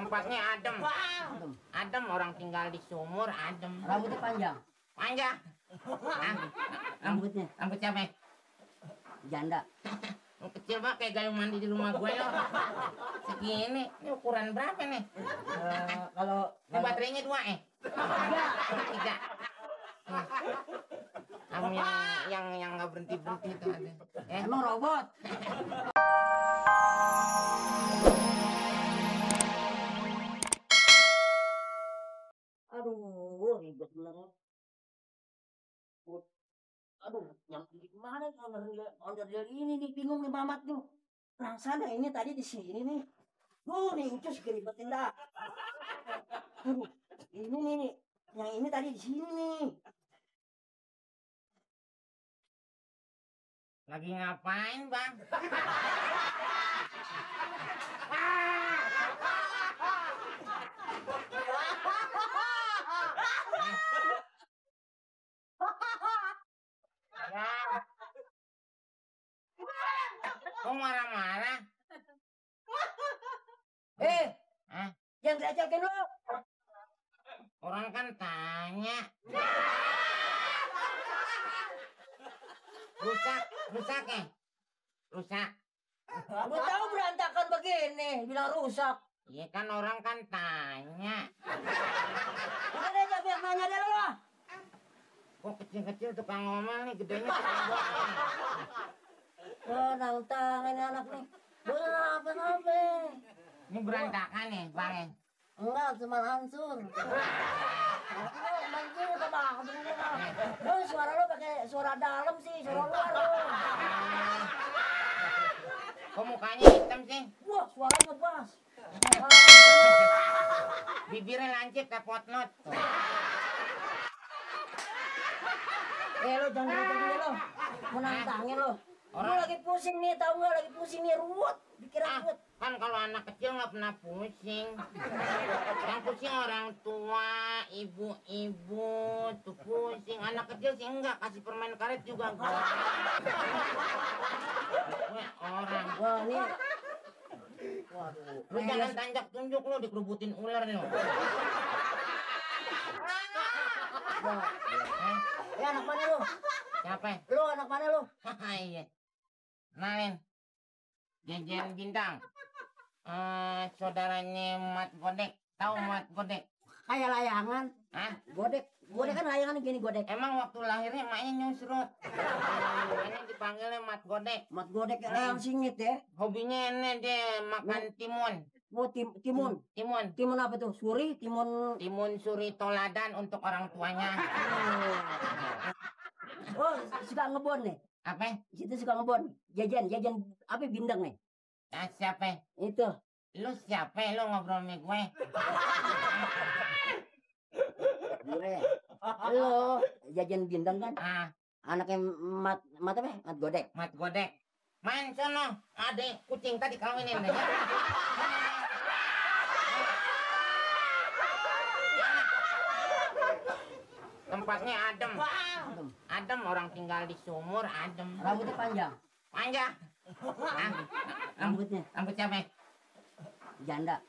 Tempatnya adem. Adem. Adem, orang tinggal di sumur, adem. Rambutnya panjang. Panjang. Rambutnya Rambut siapa? janda. Kecil banget kayak gayung mandi di rumah gue lo. Segini, ini ukuran berapa nih? Kalau Ini baterainya 2 3. Kamu yang nggak berhenti itu ada. emang robot. Aduh, ribet bener. Aduh, nyampe di mana order ini nih, bingung nih Mamat tuh. Nah, sana ini tadi di sini nih. Nih, ucus keribetin dah. Aduh, ini nih, yang ini tadi di sini nih. Lagi ngapain, Bang? Ya. Kok marah-marah? Hah? Jangan diajakin lo. Orang kan tanya. Rusak ya? Rusak. Gue tahu berantakan begini, bilang rusak. Iya kan orang kan tanya. Udah deh, jangan biar nanya deh lo. Kok kecil-kecil tukang ngomel nih, gedenya tukang bohong. Nantang ini anak nih. Apa-apa. Ini berantakan nih, Bang ya? Enggak, cuma hancur. Mancing apa banget ini lo. Suara lo pakai suara dalam sih, suara luar lo. Kok mukanya hitam sih? Wah, suaranya bass. Bibirnya lancip kayak potnot. Lo jangan gitu lo. Mau nantangin lo. Lo lagi pusing nih, tahu nggak? Lagi pusing nih, ruwet. Pikiran ruwet. Kan kalau anak kecil nggak pernah pusing. Yang pusing orang tua, ibu-ibu tuh pusing. Anak kecil sih enggak, kasih permen karet juga gue orang. Wah, ini. Waduh. Lu jangan tanjak tunjuk lu, dikerubutin ular nih lo. Ya anak mana lu? Siapa? Lu anak mana lu? Iya. Kenalin. Jejen Bintang. Saudaranya Mat Godek. Tahu Mat Godek? Kayak layangan. Hah? Godek kan layangan gini godek. Emang waktu lahirnya emaknya nyusrut. Makanya dipanggilnya Mat Godek. Mat godek layang singit ya. Hobinya ini dia makan timun. Oh, timun. Timun. Timun apa tuh? Suri, timun. Timun suri toladan untuk orang tuanya. Oh, suka ngebon nih. Apa? Situ suka ngebon. Jajan apa bindeng nih? Siapa? Itu. Lu siapa? Lu ngobrol sama gue? Gue. Lo jajan bindeng kan? Anaknya mat apa? Mat godek. Mat Godek. Main sono. Ada kucing tadi kawinin deh. Tempatnya adem. Adem, orang tinggal di sumur, adem. Rambutnya panjang. Panjang. Rambutnya Rambut siapa? janda.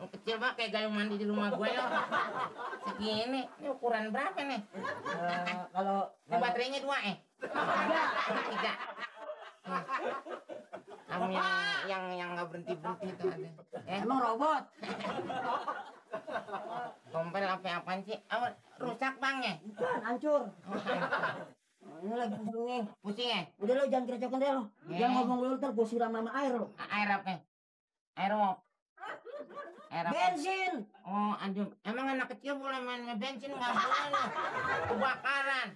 Kecil banget kayak gayung mandi di rumah gue lo. Segini, ini ukuran berapa nih? Kalau Ini baterainya 2 3. Kamu yang nggak berhenti itu ada. emang robot. Kompel apa-apaan sih? Rusak Bang ya? Bukan, hancur. Ini lagi pusing nih. Pusing ya? Udah lo jangan kerecokin deh lo. Jangan ngomong lu ntar gue siram sama air lo. Air apa? Air apa? Air apa? Bensin. Oh, aduh. Emang anak kecil boleh main bensin nggak boleh loh. Kebakaran.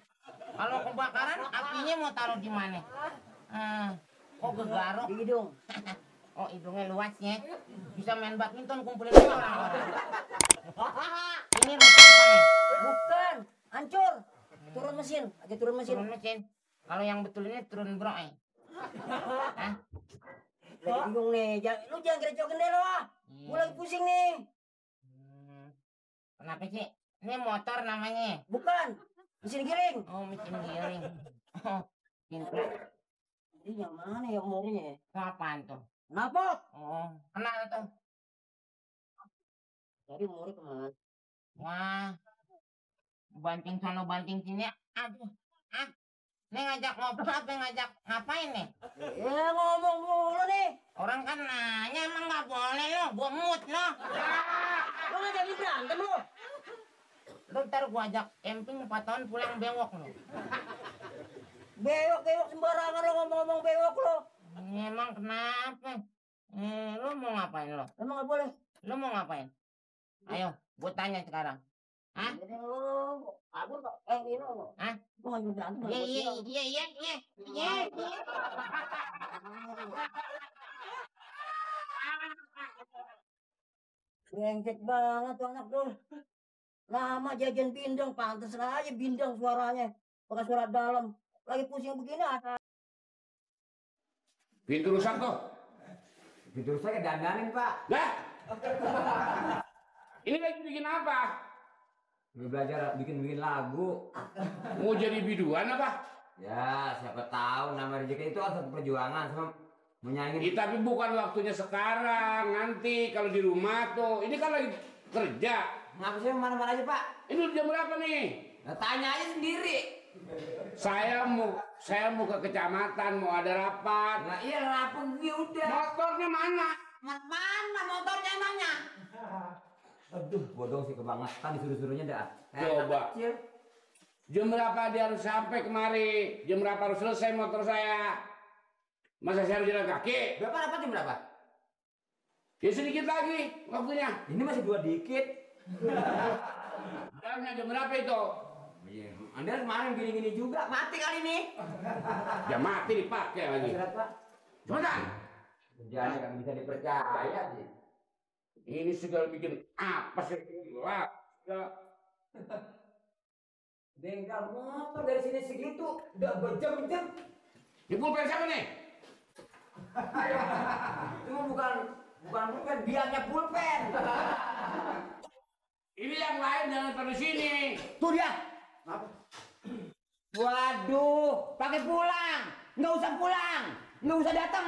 Kalau kebakaran, apinya mau taruh di mana? Kok gegaruk? Di hidung. Oh, hidungnya luas ya. Bisa main badminton kumpulin orang. Ini rusak Bang. Bukan, hancur. Turun mesin, aja turun mesin. Turun mesin. Kalau yang betul ini turun bro. Hah? Lagi bingung nih. Lu jangan kerecokin deh lo. Gue lagi pusing nih. Kenapa sih? Ini motor namanya. Bukan, mesin giring. Oh, mesin giring. Oh, pintu. Ini yang mana ya omongnya? Itu apaan tuh? Kenapa? Oh, kenal tuh. Jadi umurnya kemana? Wah, banting sono banting sini. Aduh, ah, ini ngajak ngobrol apa ngajak ngapain nih? Ya ngomong mulu nih. Orang kan nanya emang nggak boleh lo, gua mood lo. Lo nggak jadi berantem lo. Lo ntar gua ajak camping 4 tahun pulang bewok lo. Bewok sembarangan lo ngomong bewok lo. Emang kenapa? Lo mau ngapain lo? Emang nggak boleh. Lo mau ngapain? Ayo, gua tanya sekarang. Hah? Jadi lo kabur kok. Ini lo. Hah? Lo nggak jadi berantem. Iya. Brengsek banget tuh anak tuh. Lama jajan bindeng, pantes aja bindeng suaranya. Pakai suara dalam. Lagi pusing begini asal. Pintu rusak tuh. Pintu saya dandanin, Pak. Lah. Ini lagi bikin apa? Ini belajar bikin lagu. Mau jadi biduan apa? Ya, siapa tahu nama rezeki itu kan satu perjuangan sama menyaingin. Tapi bukan waktunya sekarang. Nanti kalau di rumah tuh. Ini kan lagi kerja. Ngapa sih mana-mana aja, Pak? Ini udah jam berapa nih? Nah, tanya aja sendiri. Saya mau ke kecamatan, mau ada rapat. Nah, iya rapat gue udah. Motornya mana? Mana motornya emangnya? Aduh, bodong sih kebangetan disuruh-suruhnya dah. Coba. Kecil. Jam berapa dia harus sampai kemari? Jam berapa harus selesai motor saya? Masa saya harus jalan kaki? Berapa dapat jam berapa? Ya sedikit lagi waktunya. Ini masih 2 dikit. Jamnya jam berapa itu? Iya, Anda kemarin gini-gini juga, mati kali ini. Jam mati dipakai lagi. Istirahat, Pak. Cepetan. Kerjanya nggak bisa dipercaya sih. Ini segala bikin apa sih? Wah, Bengkel motor dari sini segitu, udah berjam-jam. ini pulpen siapa nih? Itu bukan pulpen, biangnya pulpen. Ini yang lain jangan taruh sini. Tuh dia. Apa? Waduh, pakai pulang. Nggak usah pulang, nggak usah datang.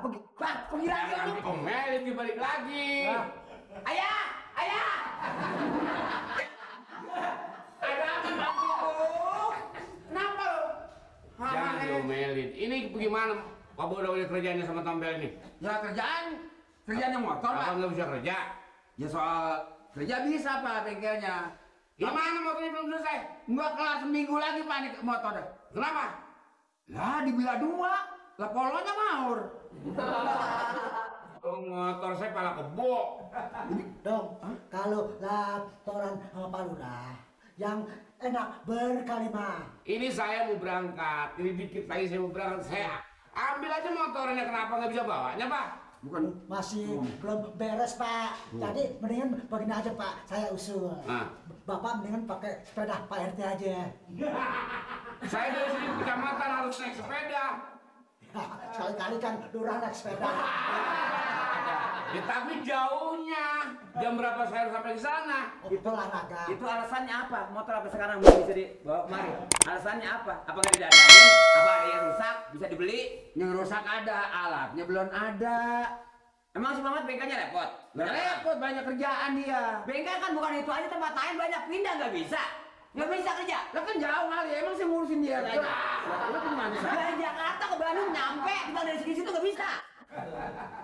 Pergi lagi. Jangan diomelin dibalik lagi. Ayah. Ada apa mantuku? Kenapa lo? Jangan diomelin. Ini bagaimana? Pak Bodo udah kerjanya sama Tombel ini. Ya kerjaannya motor, Pak. Apa nggak bisa kerja? Ya soal kerja bisa, Pak, bengkelnya. Gimana motornya belum selesai? Nggak kelar seminggu lagi, Pak, nih motornya. Kenapa? Lah, dibelah 2. Lah polonya maur. Oh, motor saya pala kebo. Dong, kalau laporan sama Pak Lurah, yang enak berkalimat. Ini saya mau berangkat. Ini dikit lagi saya mau berangkat. Saya ambil aja motornya. Kenapa nggak bisa bawanya, Pak? Bukan. Masih belum beres, Pak. Jadi mendingan begini aja, Pak. Saya usul. Nah. Bapak mendingan pakai sepeda Pak RT aja. Saya dari sini ke kecamatan harus naik sepeda. Sekali-kali kan Lurah naik sepeda. Ya, tapi jauhnya. Jam berapa saya harus sampai ke sana? Itu olahraga. Itu alasannya apa? Motor apa sekarang belum bisa dibawa kemari? Alasannya apa? Apa nggak didadain? Apa ada yang rusak? Bisa dibeli? Yang rusak ada, alatnya belum ada. Emang si Mamat bengkelnya repot? Nggak repot, banyak kerjaan dia. Bengkel kan bukan itu aja, tempat lain banyak, pindah nggak bisa. Nggak bisa kerja. Lah kan jauh kali, emang sih ngurusin dia aja. Lu gimana sih? Dari Jakarta ke Bandung nyampe, kita dari situ nggak bisa.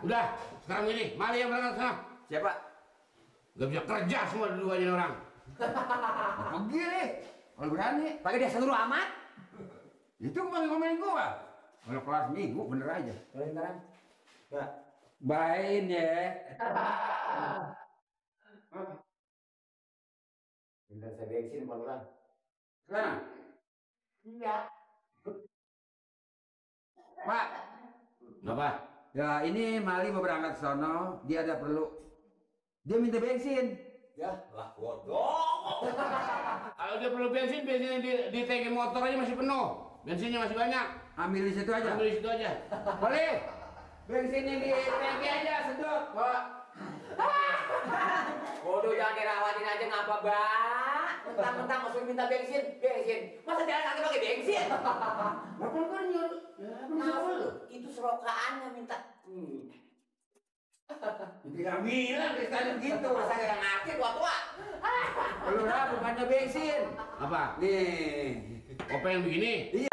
Udah, sekarang ini. Mari yang berangkat sana. Siapa? Gak bisa kerja semua dua-duanya orang. Pergi deh. Kalau berani. Pakai dia seluruh amat. Itu bukan ngomelin gua. Kalau kelas minggu bener aja. Kalau sekarang? Ya. Bain ya. Bentar saya bensin Pak Lurah. Sekarang. Iya. Pak, Kenapa? ya ini Mali mau berangkat ke sono, dia ada perlu. Dia minta bensin. Ya, lah bodoh. Kalau dia perlu bensin, bensin di tangki motor aja masih penuh. Bensinnya masih banyak. Ambil di situ aja. Ambil di situ aja. Boleh. Bensinnya di tangki aja, sedot. Pak. Bodoh jangan dirawatin aja ngapa, Bang? Mentang-mentang masuk minta bensin. Masa jalan kaki pakai bensin? Bapak kan nyuruh. Ya, Maaf lu, itu serokaannya minta. Dia bilang dari tadi gitu, saya nggak ngerti tua-tua. Lu dah bukannya bensin. Apa? Nih. Kopi yang begini? Iya.